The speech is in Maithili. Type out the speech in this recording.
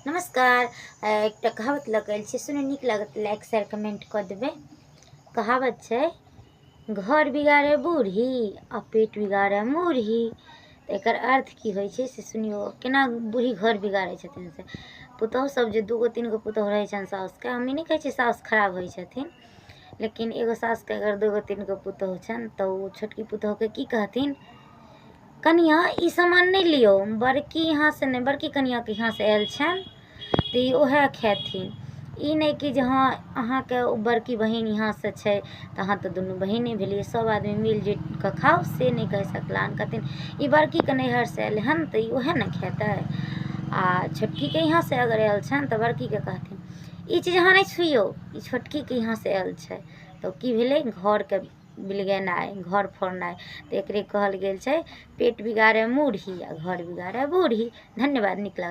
नमस्कार। एकटा कहावत लऽ कऽ आयल छी, सुनै नीक लागत, लाइक शेयर कमेंट कऽ देबै। कहावत छै, घर बिगाड़े बूढ़ी आ पेट बिगाड़े मुरही। तऽ एकर अर्थ की होइ छै से सुनियौ। केना बूढ़ी घर बिगाड़ै छथिन से पुतहु सब जे दूगो तीन गो पुतहु रहै छनि साउसके, हम ई नहि कहै छियै साउस खराब होइ छथिन, लेकिन एगो सासुके अगर दूगो तीन गो पुतहु छनि तऽ ओ छोटकी पुतहुके की कहथिन? कनिआँ, ई सामान नहि लियौ, बड़की यहाँसँ नहि, बड़की कनिआँके यहाँसँ आयल छनि तऽ ई उएह खेथिन। ई नहि कि जे हँ, अहाँके ओ बड़की बहिन यहाँसँ छै तऽ अहाँ तऽ दुनू बहिने भेलियै, सभ आदमी मिल जुलि कऽ खाउ, से नहि कहि सकला। कहथिन, ई बड़कीके नैहरसँ एलै हन तऽ ई उएह ने खेतै। आ छोटकीके यहाँसँ अगर आयल छनि तऽ बड़कीके कहथिन, ई चीज अहाँ नहि छुइयौ, ई छोटकीके यहाँसँ आयल छै। तऽ की भेलै? घरके बिलगेनाइ, घर फोड़नाइ। तऽ एकरे कहल गेल छै, पेट बिगाड़े मुरही आ घर बिगाड़े बूढ़ी। धन्यवाद। नीक लागल।